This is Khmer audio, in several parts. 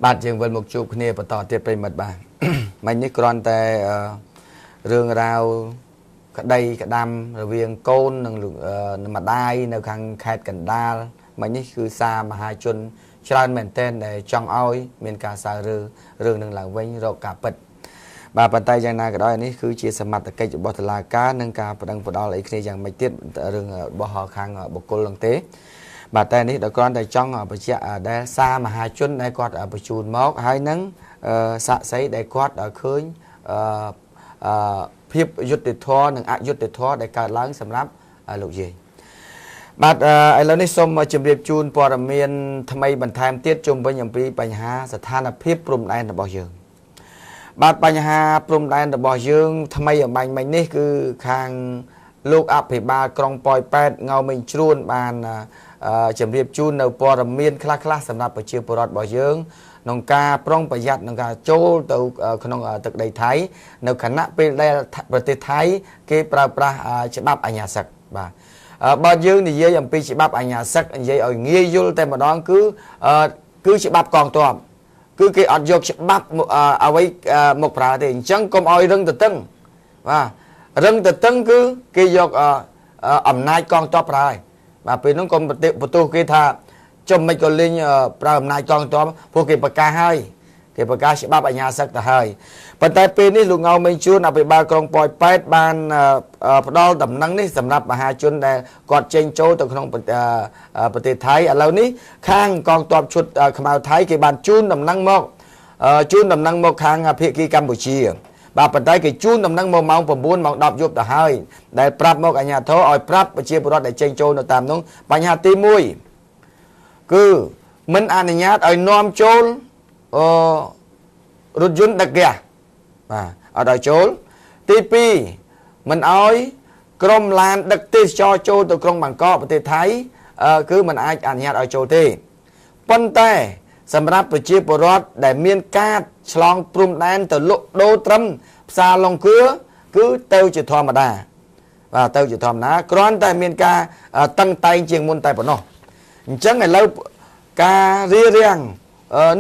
បាទយើងវិលមកជួបគ្នាបន្តទៀតប្រិមិត្តបាទមិញនេះគ្រាន់តែរឿងរ៉ាវក្តីក្តាំរវាងកូននិងម្ដាយនៅខាងខេត្តកណ្ដាលមិញនេះគឺសារមហាជនច្រើនមែនទែនដែលចង់ឲ្យមានការសើរើរឿងនឹងឡើងវិញរកការពិតបាទប៉ុន្តែយ៉ាងណាក៏ដោយនេះគឺជាសមត្ថកិច្ចរបស់តុលាការនិងការប្តឹងផ្តល់អីគ្នាយ៉ាងម៉េចទៀតរឿងរបស់ខាងបុគ្គលនឹងទេបាទតែនេះដល់គ្រាន់តែចង់បញ្ជាក់ដែលសារមហាជនដែលគាត់បញ្ជូនមកហើយនឹងសាក្សីដែលគាត់ឃើញភាពយុត្តិធម៌និងអយុត្តិធម៌ដែលកើតឡើងសម្រាប់លោកយាយបាទឥឡូវនេះសូមជម្រាបជូនព័ត៌មានថ្មីបន្ថែមទៀតជុំវិញអំពីបញ្ហាស្ថានភាពព្រំដែនរបស់យើងបាទបញ្ហាព្រំដែនរបស់យើងថ្មីអំបញ្ញមិញនេះគឺខាងលោកអភិបាលក្រុងប៉ោយប៉ែតងៅមេងជ្រួនបានជម្រាបជូននៅព័ត៌មានខ្លះៗសម្រាប់ប្រជាពលរដ្ឋរបស់យើងក្នុងការប្រុងប្រយ័ត្នក្នុងការចូលទៅក្នុងទឹកដីថៃនៅខណៈពេលដែលប្រទេសថៃគេប្រើប្រាស់ច្បាប់អាជ្ញាសឹកបាទបើយើងនិយាយអំពីច្បាប់អាជ្ញាសឹកនិយាយឲ្យងាយយល់តែម្ដងគឺច្បាប់កងទ័ពគឺគេអត់យកច្បាប់អ្វីមកប្រើទេអញ្ចឹងកុំឲ្យរឹងទទឹងបាទរឹងទទឹងគឺគេយកអំណាចកងទ័ពប្រើហើយបាទពេលនោះកុំបន្ទោសគេថាចុះមិនក៏លេងប្រើអំណាចកងទ័ពពួកគេប្រកាសហើយគេប្រកាសច្បាប់អាជ្ញាសឹកទៅហើយប៉ុន្តែពេលនេះលោកងៅមេងជួនអភិបាលក្រុងប៉ោយប៉ែតបានផ្ដល់ដំណឹងនេះសម្រាប់មហាជនដែលគាត់ចេញចូលទៅក្នុងប្រទេសថៃឥឡូវនេះខាងកងទ័ពឈុតខ្មៅថៃគេបានជូនដំណឹងមកខាងភាគីកម្ពុជាបាទប៉ុន្តែគេជូនដំណឹងមកម៉ោង9ម៉ោង10យប់ទៅហើយដែលប្រាប់មកអាជ្ញាធរឲ្យប្រាប់ប្រជាពលរដ្ឋដែលចេញចូលនៅតាមនោះបញ្ហាទី1គឺមិនអនុញ្ញាតឲ្យនាំចូលរថយន្តដឹកហ្គាសបាទអត់ឲ្យចូលទី2មិនឲ្យក្រុមឡានដឹកទេសចរចូលទៅក្រុងបាងកកប្រទេសថៃគឺមិនអាចអនុញ្ញាតឲ្យចូលទេប៉ុន្តែសម្រាប់ប្រជាពលរដ្ឋដែលមានកាតឆ្លងព្រំដែនទៅលក់ដូរត្រឹមផ្សារឡុងគឿគឺទៅជាធម្មតាបាទទៅជាធម្មតាគ្រាន់តែមានការតឹងតែងជាងមុនតែប៉ុណ្ណោះអញ្ចឹងឥឡូវការរៀបរៀង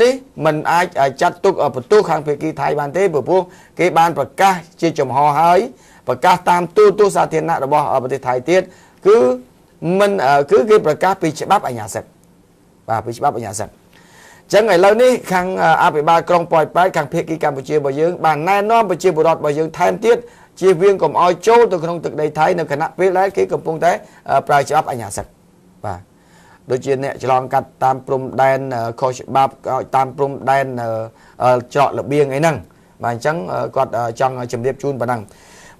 នេះมันអាចចាត់ទុកបន្ទោសខាងភាគីថៃបានទេព្រោះគេបានប្រកាសជាចំហហើយប្រកាសតាមទូទស្សន៍សាធារណៈរបស់ប្រទេសថៃទៀតគឺមិនគឺគេប្រកាសពីច្បាប់អាជ្ញាសឹកបាទពីច្បាប់អាជ្ញាសឹកចឹងឥឡូវនេះខាងអភិបាលក្រុងប៉ោយប៉ែតខាងភាគីកម្ពុជារបស់យើងបានណែនាំប្រជាពលរដ្ឋរបស់យើងថែមទៀតជៀសវាងកុំឲ្យចូលទៅក្នុងទឹកដីថៃនៅខណៈពេលដែលគេកំពុងតែប្រើច្បាប់អាជ្ញាសឹកបាទដូចជាអ្នកឆ្លងកាត់តាមព្រំដែនខុសច្បាប់តាមព្រំដែនច្រករបៀងអីហ្នឹងបាទអញ្ចឹងគាត់ចង់ជម្រាបជូនប៉ុណ្ណឹង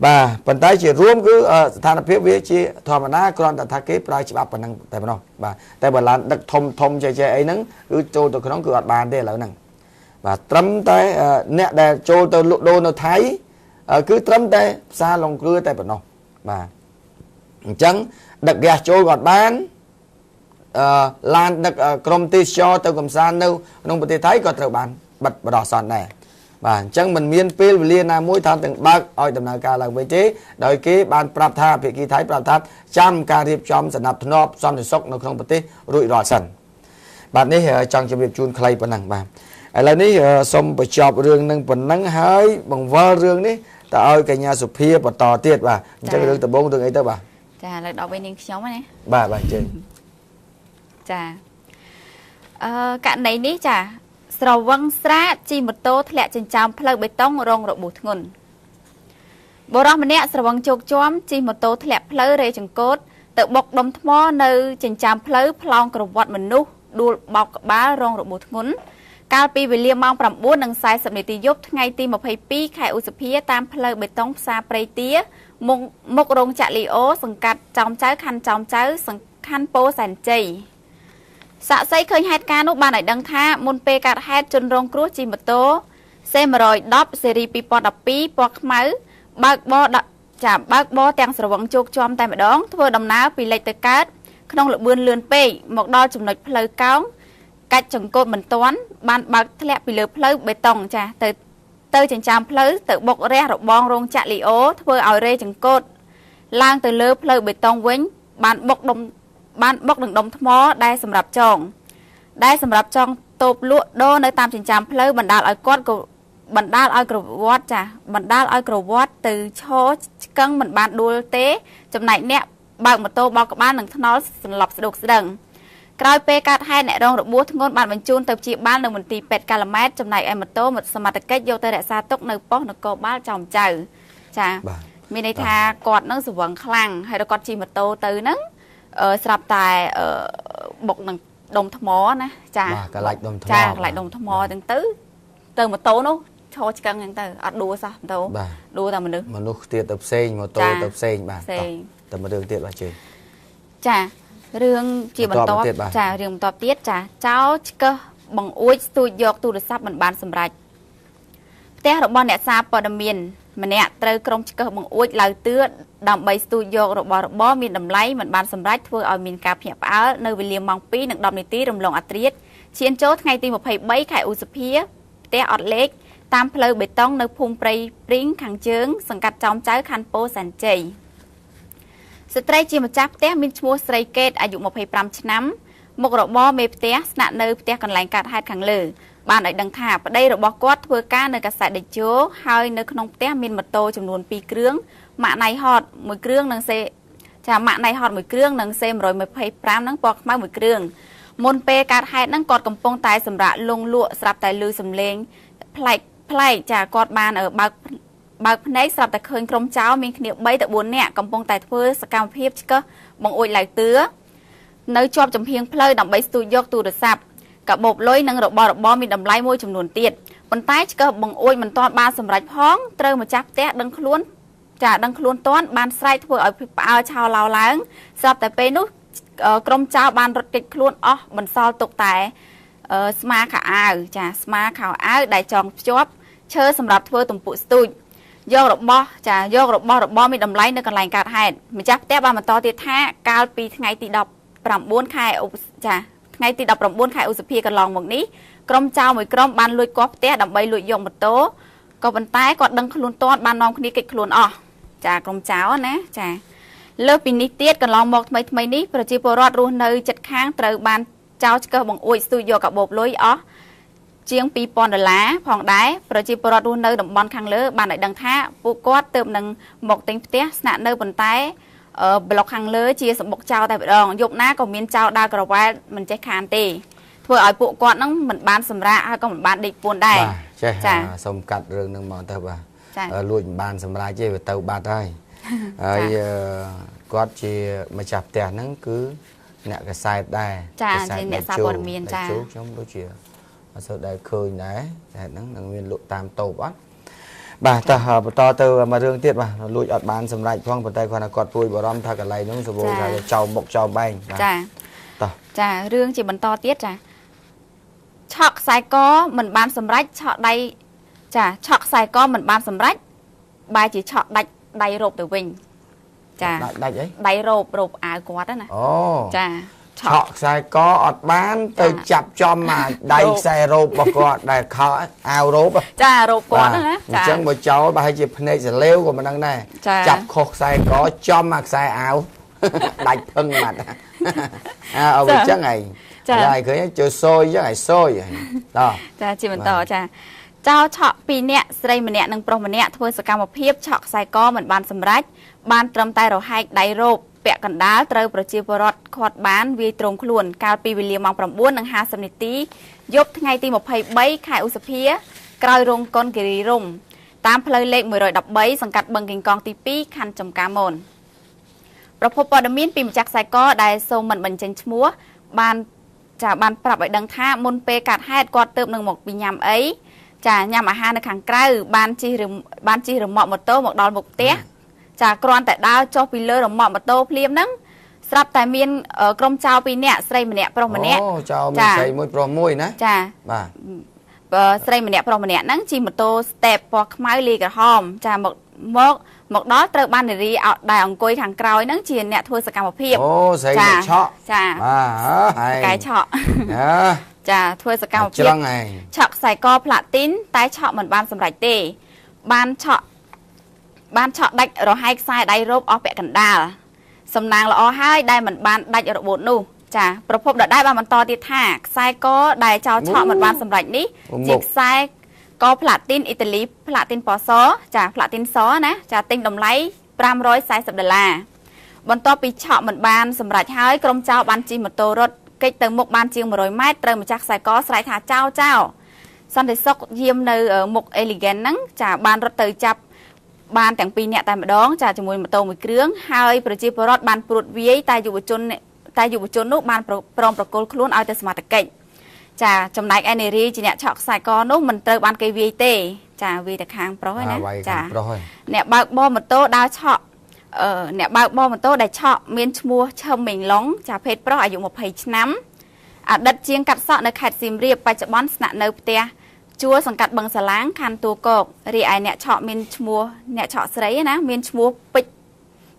បាទប៉ុន្តែជារួមគឺស្ថានភាពវាជាធម្មតាគ្រាន់តែថាគេប្រើច្បាប់ប៉ុណ្ណឹងតែប៉ុណ្ណោះបាទតែបើឡានដឹកធំធំចេះចេះអីហ្នឹងគឺចូលទៅក្នុងគឺអត់បានទេឥឡូវហ្នឹងបាទត្រឹមតែអ្នកដែលចូលទៅលក់ដូរនៅថៃគឺត្រឹមតែផ្សារឡុងគ្រឿតែប៉ុណ្ណោះបាទអញ្ចឹងដឹកហ្គាសចូលក៏អត់បានឡានដឹកក្រុមទេសចរទៅកំសាន្តនៅក្នុងប្រទេសថៃក៏ត្រូវបានបិទបដោះអាសន្នដែរបាទអញ្ចឹងมันមានពេលវេលាណាមួយថាទាំងបើកឲ្យដំណើរការឡើងវិញទេដោយគេបានប្រាប់ថាភាគីថៃប្រាប់ថាចាំការរៀបចំសណ្ដាប់ធ្នាប់សន្តិសុខនៅក្នុងប្រទេសរួចរាល់សិនបាទនេះចង់ជម្រាបជូនខ្លីប៉ុណ្ណឹងបាទឥឡូវនេះសូមបញ្ចប់រឿងនឹងប៉ុណ្ណឹងហើយបង្វិលរឿងនេះទៅឲ្យកញ្ញាសុភាបន្តទៀតបាទអញ្ចឹងរឿងដំបូងរឿងអីទៅបាទចាឥឡូវដល់វិញនាងខ្ញុំណាបាទបាទអញ្ជើញចាករណីនេះចាស្រវឹងស្រាជិះម៉ូតូធ្លាក់ចិញ្ចើមផ្លូវបេតុងរងរបួសធ្ងន់បុរសម្នាក់ស្រវឹងជោគជាំជិះម៉ូតូធ្លាក់ផ្លូវរេចង្កូតទៅបុកដុំថ្មនៅចិញ្ចើមផ្លូវផ្លោងក្រវ៉ាត់មនុស្សដួលបោកក្បាលរងរបួសធ្ងន់កាលពីវេលាម៉ោង9:40នាទីយប់ថ្ងៃទី22ខែឧសភាតាមផ្លូវបេតុងផ្សារព្រៃទាមុខរោងចក្រលីអូសង្កាត់ចោមចៅខណ្ឌចោមចៅសង្ខណ្ឌពោធិ៍សែនជ័យសាក្សីឃើញហេតុការណ៍នោះបានឲ្យដឹងថាមុនពេលកើតហេតុជនរងគ្រោះជិះម៉ូតូ C110 ស៊េរី2012ពណ៌ខ្មៅបើកបរទាំងស្រវឹងជោគជាំតែម្ដងធ្វើដំណើរពីលិចទៅកើតក្នុងល្បឿនលឿនពេកមកដល់ចំណុចផ្លូវកោងកាច់ចង្កូតមិនទាន់បានបើកធ្លាក់ពីលើផ្លូវបេតុងចាទៅចិញ្ចើមផ្លូវទៅបុករះរបងរោងចក្រលីអូធ្វើឲ្យរេចង្កូតឡើងទៅលើផ្លូវបេតុងវិញបានបុកនឹងដុំថ្មដែលសម្រាប់ចង តូបលក់ដូរនៅតាមចិញ្ចើមផ្លូវបណ្ដាលឲ្យគាត់ក៏បណ្ដាលឲ្យក្រវត្តចាបណ្ដាលឲ្យក្រវត្តទៅឈរឆ្កឹងមិនបានដួលទេចំណែកអ្នកបើកម៉ូតូបោកក្បាលនឹងថ្នល់សន្លប់ស្ដុកស្ដឹងក្រោយពេលកើតហេតុអ្នករងរបួសធ្ងន់បានបញ្ជូនទៅព្យាបាលនៅមន្ទីរពេទ្យកាល់ម៉ែតចំណែកឯម៉ូតូសមត្ថកិច្ចយកទៅរក្សាទុកនៅប៉ុស្តិ៍នគរបាលចោមចៅចាមានន័យថាគាត់នឹងស្រវឹងខ្លាំងហើយដល់គាត់ជិះម៉ូតូទៅហ្នឹងស្រាប់តែបុកនឹងដុំថ្មណាចាកន្លែងដុំថ្មចាកន្លែងដុំថ្មហ្នឹងទៅម៉ូតូនោះឈរឆ្កឹងហ្នឹងទៅអត់ដួលសោះម៉ូតូដួលតែមនុស្សទៀតទៅផ្សេងម៉ូតូទៅផ្សេងបាទតែមួយរឿងទៀតបាទជឿចារឿងជាបន្តចារឿងបន្តទៀតចាចោលឆ្កឹះបង្អួចស្ទូចយកទូរស័ព្ទមិនបានសម្រេចផ្ទះរបស់អ្នកសារព័ត៌មានម្នាក់ត្រូវក្រុមឆ្កឹះបង្អួចឡៅទឿដើម្បីស្ទូចយករបស់របរមានតម្លៃមិនបានសម្រេចធ្វើឲ្យមានការភ្ញាក់ផ្អើលនៅវេលាម៉ោង 2:10 នាទីរំលងអាត្រាតឈានចូលថ្ងៃទី23ខែឧសភាផ្ទះអត់លេខតាមផ្លូវបេតុងនៅភូមិព្រៃព្រីងខាងជើងសង្កាត់ចោមចៅខណ្ឌពោធិ៍សែនជ័យស្ត្រីជាម្ចាស់ផ្ទះមានឈ្មោះស្រីកេតអាយុ25ឆ្នាំមុខរបរមេផ្ទះស្នាក់នៅផ្ទះកន្លែងកើតហេតុខាងលើបានឲ្យដឹងថាប្តីរបស់គាត់ធ្វើការនៅកាសែតតេជោហើយនៅក្នុងផ្ទះមានម៉ូតូចំនួន2គ្រឿងម៉ាកណៃហតមួយគ្រឿងនិងសេចាម៉ាកណៃហតមួយគ្រឿងនិងសេ125ហ្នឹងពណ៌ខ្មៅមួយគ្រឿងមុនពេលកើតហេតុហ្នឹងគាត់កំពុងតែសម្រាកលង់លក់ស្រាប់តែឮសំឡេងប្លែកប្លែកចាគាត់បានបើកភ្នែកស្រាប់តែឃើញក្រុមចោរមានគ្នា3ទៅ4នាក់កំពុងតែធ្វើសកម្មភាពឆ្កឹះបង្អួចឡៅទឿនៅជាប់ចំហៀងផ្លូវដើម្បីស្ទូចយកទូរស័ព្ទកាបូបលុយនិងរបស់របរមានតម្លៃមួយចំនួនទៀតប៉ុន្តែឆ្កឹះបង្អួចមិនទាន់បានសម្រេចផងត្រូវម្ចាស់ផ្ទះដឹងខ្លួនចាដឹងខ្លួនទាន់បានស្រែកធ្វើឲ្យផ្អើលឆោឡោឡើងស្រាប់តែពេលនោះក្រុមចោរបានរត់គេចខ្លួនអស់បន្សល់ទុកតែស្មាខោអាវចាស្មាខោអាវដែលចងភ្ជាប់ឈើសម្រាប់ធ្វើទំពក់ស្ទូចយករបស់ចាយករបស់របរមានតម្លៃនៅកន្លែងកើតហេតុម្ចាស់ផ្ទះបានបន្តទៀតថាកាលពីថ្ងៃទី19ខែចាថ្ងៃទី19ខែឧសភាកន្លងមកនេះក្រុមចោរមួយក្រុមបានលួចគាស់ផ្ទះដើម្បីលួចយកម៉ូតូក៏ប៉ុន្តែគាត់ដឹងខ្លួនទាន់បាននាំគ្នាគេចខ្លួនអស់ចាក្រុមចោរណាចាលើសពីនេះទៀតកន្លងមកថ្មីថ្មីនេះប្រជាពលរដ្ឋរស់នៅជិតខាងត្រូវបានចោរឆ្កឹះបង្អួចស្ទូចយកកាបូបលុយអស់ជាង2000ដុល្លារផងដែរប្រជាពលរដ្ឋរស់នៅតំបន់ខាងលើបានឲ្យដឹងថាពួកគាត់ទើបនឹងមកទិញផ្ទះស្នាក់នៅប៉ុន្តែប្លុកខាងលើជាសម្បុកចោលតែម្ដងយប់ណាក៏មានចោលដើរក្រវ៉ែលមិនចេះខានទេធ្វើឲ្យពួកគាត់នឹងមិនបានសម្រាកហើយក៏មិនបានដេកពួនដែរចេះសូមកាត់រឿងនឹងមកទៅបាទលួចមិនបានសម្រាកទេវាទៅបាត់ហើយហើយគាត់ជាម្ចាស់ផ្ទះហ្នឹងគឺអ្នកកសែតដែរចាជាអ្នកសារព័ត៌មានចាខ្ញុំដូចជាអត់សូវដែលឃើញដែរតែហ្នឹងនឹងមានលក់តាមតូបអត់បាទតោះបន្តទៅមួយរឿងទៀតបាទលួចអត់បានសម្រេចផងប៉ុន្តែគាត់ថាគាត់ព្រួយបារម្ភថាកន្លែងហ្នឹងសវោថាចោលមុខចោលបែងបាទចាតោះចារឿងជាបន្តទៀតចាឆក់ខ្សែកមិនបានសម្រេចឆក់ដៃចាឆក់ខ្សែកមិនបានសម្រេចបែរជាឆក់ដាច់ដៃរ៉ូបទៅវិញចាដាច់អីដៃរ៉ូបអាវគាត់ណាអូចាឆក់ខ្សែកអត់បានទៅចាប់ចំមកដៃខ្សែរ៉ូបរបស់គាត់ដែលខោអាវរ៉ូបចារ៉ូបគាត់ណាអញ្ចឹងបើចោលប្រហែលជាភ្នែកសលេវក៏មិនដឹងដែរចាប់ខុសខ្សែកចំមកខ្សែអាវដាច់ភឹងបាត់អើអញ្ចឹងឯងហើយឃើញចូលសយអញ្ចឹងឯងសយតោះចាជាបន្តចាចោលឆក់2នាក់ស្រីម្នាក់និងប្រុសម្នាក់ធ្វើសកម្មភាពឆក់ខ្សែកមិនបានសម្រេចបានត្រឹមតែរហែកដៃរ៉ូបពាក់កណ្ដាលត្រូវប្រជាពលរដ្ឋខាត់បានវាយត្រង់ខ្លួនកាលពីវេលាម៉ោង 9:50 នាទីយប់ថ្ងៃទី23ខែឧសភាក្រោយរោងកុនគិរីរម្យតាមផ្លូវលេខ113សង្កាត់បឹងកេងកងទី2ខណ្ឌចំការមនប្រភពព័ត៌មានពីម្ចាស់ខ្សែកដែលសូមមិនបញ្ចេញឈ្មោះបានចាបានប្រាប់ឲ្យដឹងថាមុនពេលកាត់ហេតុគាត់ទើបនឹងមកពីញ៉ាំអីចាញ៉ាំអាហារនៅខាងក្រៅបានជិះរមាក់ម៉ូតូមកដល់មុខផ្ទះចាគ្រាន់តែដើរចុះពីលើរមាក់ម៉ូតូភ្លាមហ្នឹងស្រាប់តែមានក្រុមចោរ2នាក់ស្រីម្នាក់ប្រុសម្នាក់អូចោរមានស្រីមួយប្រុសមួយណាចាបាទស្រីម្នាក់ប្រុសម្នាក់ហ្នឹងជិះម៉ូតូស្តេបពណ៌ខ្មៅលាយក្រហមចាមកដល់ត្រូវបាននារីដែលអង្គុយខាងក្រោយហ្នឹងជាអ្នកធ្វើសកម្មភាពអូស្រីអ្នកឆក់ចាបាទហើយកែឆក់ចាធ្វើសកម្មភាពឆក់ខ្សែកផ្លាទីនតែឆក់មិនបានសម្រេចទេបានឆក់ដាច់រហែកខ្សែដៃរ៉ូបអស់ពាក់កណ្ដាលសំណាងល្អហើយដែលមិនបានដាច់របូតនោះ ចាប្រភពដដែលបានបន្តទៀតថាខ្សែកដែលចោលឆក់មិនបានសម្រេចនេះជាខ្សែកផ្លាទីនអ៊ីតាលីផ្លាទីនពណ៌សចាផ្លាទីនសណាចាទិញតម្លៃ540ដុល្លារបន្ទាប់ពីឆក់មិនបានសម្រេចហើយក្រុមចោរបានជិះម៉ូតូរត់គេចទៅមុខបានជាង100ម៉ែត្រត្រូវម្ចាស់ខ្សែកស្រែកថាចោលចោលសន្តិសុខយាមនៅមុខ Elegant ហ្នឹងចាបានរត់ទៅចាប់បានទាំងពីរនាក់តែម្ដងចាជាមួយម៉ូតូមួយគ្រឿងហើយប្រជាពលរដ្ឋបានព្រួតវាយតែយុវជននោះបានព្រមប្រគល់ខ្លួនឲ្យទៅសមត្ថកិច្ចចាចំណែកឯនារីជាអ្នកឆក់ខ្សែកនោះមិនត្រូវបានគេវាយទេចាវាយតែខាងប្រុសឯណាចាអ្នកបើកបរម៉ូតូដើរឆក់អ្នកបើកបរម៉ូតូដែលឆក់មានឈ្មោះឈឹមមេងឡុងចាភេទប្រុសអាយុ20ឆ្នាំអតីតជាងកាត់សក់នៅខេត្តសៀមរាបបច្ចុប្បន្នស្នាក់នៅផ្ទះជួលសង្កាត់បឹងសាឡាងខណ្ឌទួលគោករីឯអ្នកឆក់មានឈ្មោះអ្នកឆក់ស្រីណាមានឈ្មោះពេជ្រ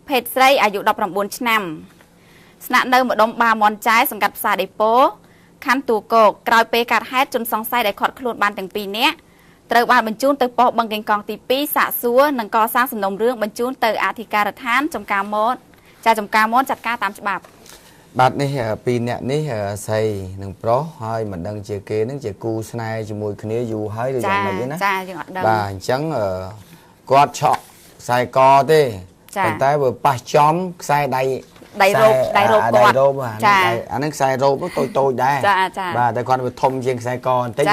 ភេទស្រីអាយុ19ឆ្នាំស្នាក់នៅម្ដុំបាមន់ចែសង្កាត់ផ្សារដេប៉ូខណ្ឌទួលគោកក្រោយពេលកាត់ហេតុជនសង្ស័យដែលខាត់ខ្លួនបានទាំងពីរនាក់ត្រូវបានបញ្ជូនទៅប៉ុស្តិ៍បឹងកេងកងទី2សាកសួរនិងកសាងសំណុំរឿងបញ្ជូនទៅអធិការដ្ឋានចំការមនចាចំការមនចាត់ការតាមច្បាប់បាទនេះពីរអ្នកនេះស្រីនិងប្រុសហើយមិនដឹងជាគេនឹងជាគូស្នេហ៍ជាមួយគ្នាយូរហើយឬយ៉ាងម៉េចទេណាចាយើងអត់ដឹងបាទអញ្ចឹងគាត់ឆក់ខ្សែកទេប៉ុន្តែបើប៉ះចំខ្សែដៃដៃរ៉ូបដៃរ៉ូបគាត់ចាអានឹងខ្សែរ៉ូបតូចតូចដែរបាទតែគាត់វាធំជាងខ្សែកបន្តិច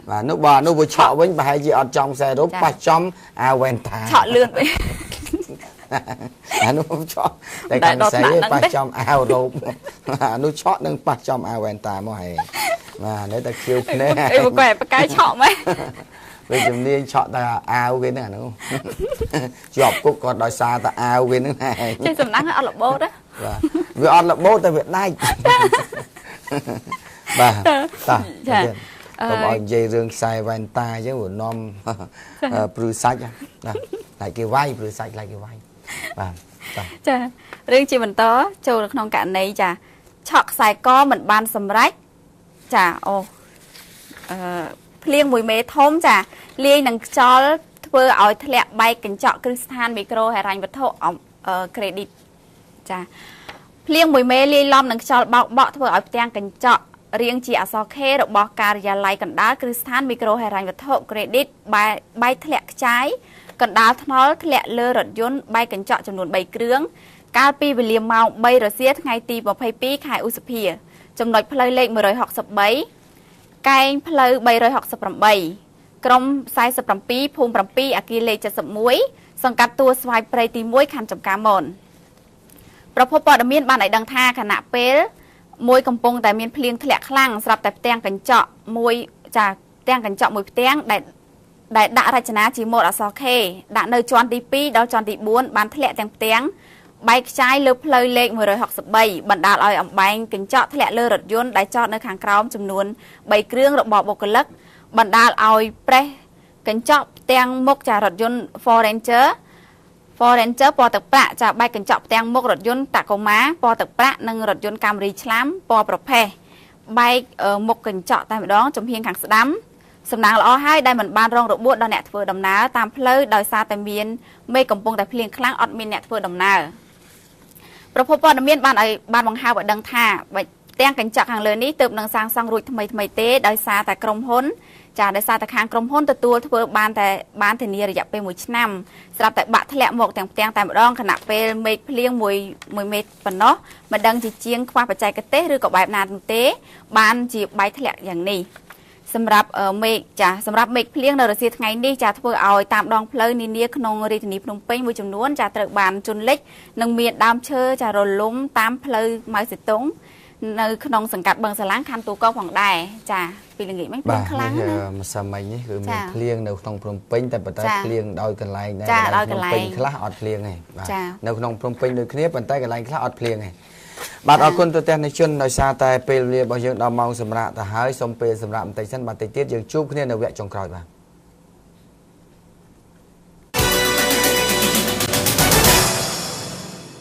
បាទនោះបាទនោះវាឆក់វិញប្រហែលជាអត់ចំខ្សែរ៉ូបប៉ះចំអាវ៉ែនតាឆក់លឿនពេកអានោះឆក់តែខាងស្រីប៉ះចំអាវរ៉ូបអានោះឆក់នឹងប៉ះចំអាវ៉ែនតាមកហើយបាទនៅតែខៀវភ្នែកអីមកគាត់បកាយឆក់មែនវាជំនាញឆក់តែអាវគេហ្នឹងអានោះជាប់គុកគាត់ដោយសារតែអាវគេហ្នឹងឯងចេះសំណាងអត់របូតណាបាទវាអត់របូតតែវាដាច់បាទតាចាកុំឲ្យនិយាយរឿងខ្សែវ៉ែនតាអញ្ចឹងវានាំព្រឺសាច់ណាខ្លាចគេវាយព្រឺសាច់ខ្លាចគេវាយបាទចារឿងជាបន្តចូលនៅក្នុងករណីចាឆក់ខ្សែកមិនបានសម្រេចចាអូភ្លៀងមួយមេធំចាលាយនឹងខ្យល់ធ្វើឲ្យធ្លាក់បែកកញ្ចក់គ្រឹះស្ថានមីក្រូហិរញ្ញវត្ថុក្រេឌីតចាភ្លៀងមួយមេលាយឡំនឹងខ្យល់បោកបក់ធ្វើឲ្យផ្ទាំងកញ្ចក់រាងជាអក្សរខេរបស់ការិយាល័យកណ្ដាលគ្រឹះស្ថានមីក្រូហិរញ្ញវត្ថុក្រេឌីតបែកធ្លាក់ខ្ចាយកណ្ដាលថ្នល់ធ្លាក់លើរថយន្តបែកកញ្ចក់ចំនួន3គ្រឿងកាលពីវេលាម៉ោង3រសៀលថ្ងៃទី22ខែឧសភាចំណុចផ្លូវលេខ163កែងផ្លូវ368ក្រុម47ភូមិ7អគារលេខ71សង្កាត់ទួលស្វាយព្រៃទី1ខណ្ឌចំការមនប្រភពព័ត៌មានបានឲ្យដឹងថាខណៈពេលមួយកំពុងតែមានភ្លៀងធ្លាក់ខ្លាំងស្រាប់តែផ្ទាំងកញ្ចក់មួយចាផ្ទាំងកញ្ចក់មួយផ្ទាំងដែលដាក់រចនាជាម៉ូដអក្សរខេដាក់នៅជាន់ទី2ដល់ជាន់ទី4បានធ្លាក់ទាំងផ្ទាំងបែកខ្ចាយលើផ្លូវលេខ163បណ្ដាលឲ្យអំបែងកញ្ចក់ធ្លាក់លើរថយន្តដែលចតនៅខាងក្រោមចំនួន3គ្រឿងរបស់បុគ្គលិកបណ្ដាលឲ្យប្រេះកញ្ចក់ផ្ទាំងមុខចារថយន្ត Ford Ranger ពណ៌ទឹកប្រាក់ចាបែកកញ្ចក់ផ្ទាំងមុខរថយន្តតាកូម៉ាពណ៌ទឹកប្រាក់និងរថយន្តកាមរីឆ្លាមពណ៌ប្រផេះបែកមុខកញ្ចក់តែម្ដងចំហៀងខាងស្ដាំសំណាងល្អហើយដែលមិនបានរងរបួសដល់អ្នកធ្វើដំណើរតាមផ្លូវដោយសារតែមានមេឃកំពុងតែភ្លៀងខ្លាំងអត់មានអ្នកធ្វើដំណើរប្រភពព័ត៌មានបានឲ្យបានបង្ហើបឲ្យដឹងថាផ្ទាំងកញ្ចក់ខាងលើនេះទើបនឹងសាងសង់រួចថ្មីថ្មីទេដោយសារតែក្រុមហ៊ុនចាដោយសារតែខាងក្រុមហ៊ុនទទួលធ្វើបានតែបានធានារយៈពេល1ឆ្នាំស្រាប់តែបាក់ធ្លាក់មកទាំងផ្ទាំងតែម្ដងខណៈពេលមេឃភ្លៀងមួយមេឃប៉ុណ្ណោះមិនដឹងជាជាងខ្វះបច្ចេកទេសឬក៏បែបណានោះទេបានជាបែកធ្លាក់យ៉ាងនេះសម្រាប់មេឃចាសម្រាប់មេឃភ្លៀងនៅរសៀលថ្ងៃនេះចាធ្វើឲ្យតាមដងផ្លូវនានាក្នុងរាជធានីភ្នំពេញមួយចំនួនចាត្រូវបានជន់លិចនិងមានដើមឈើចារលំតាមផ្លូវម៉ៅសេតុងនៅក្នុងសង្កាត់បឹងសាឡាងខណ្ឌទួលគោកផងដែរចាពីល្ងាចមិញភ្លៀងខ្លាំងណាម្សិលមិញនេះគឺមានភ្លៀងនៅក្នុងភ្នំពេញតែប៉ុន្តែភ្លៀងដោយកន្លែងដែរភ្នំពេញខ្លះអត់ភ្លៀងទេបាទនៅក្នុងភ្នំពេញដូចគ្នាប៉ុន្តែកន្លែងខ្លះអត់ភ្លៀងទេបាទអរគុណទៅទស្សនិកជនដោយសារតែពេលវេលារបស់យើងដល់ម៉ោងសម្រាប់ទៅហើយសូមពេលសម្រាប់បន្តិចសិនបាទតិចទៀតយើងជួបគ្នានៅវគ្គចុងក្រោយបាទ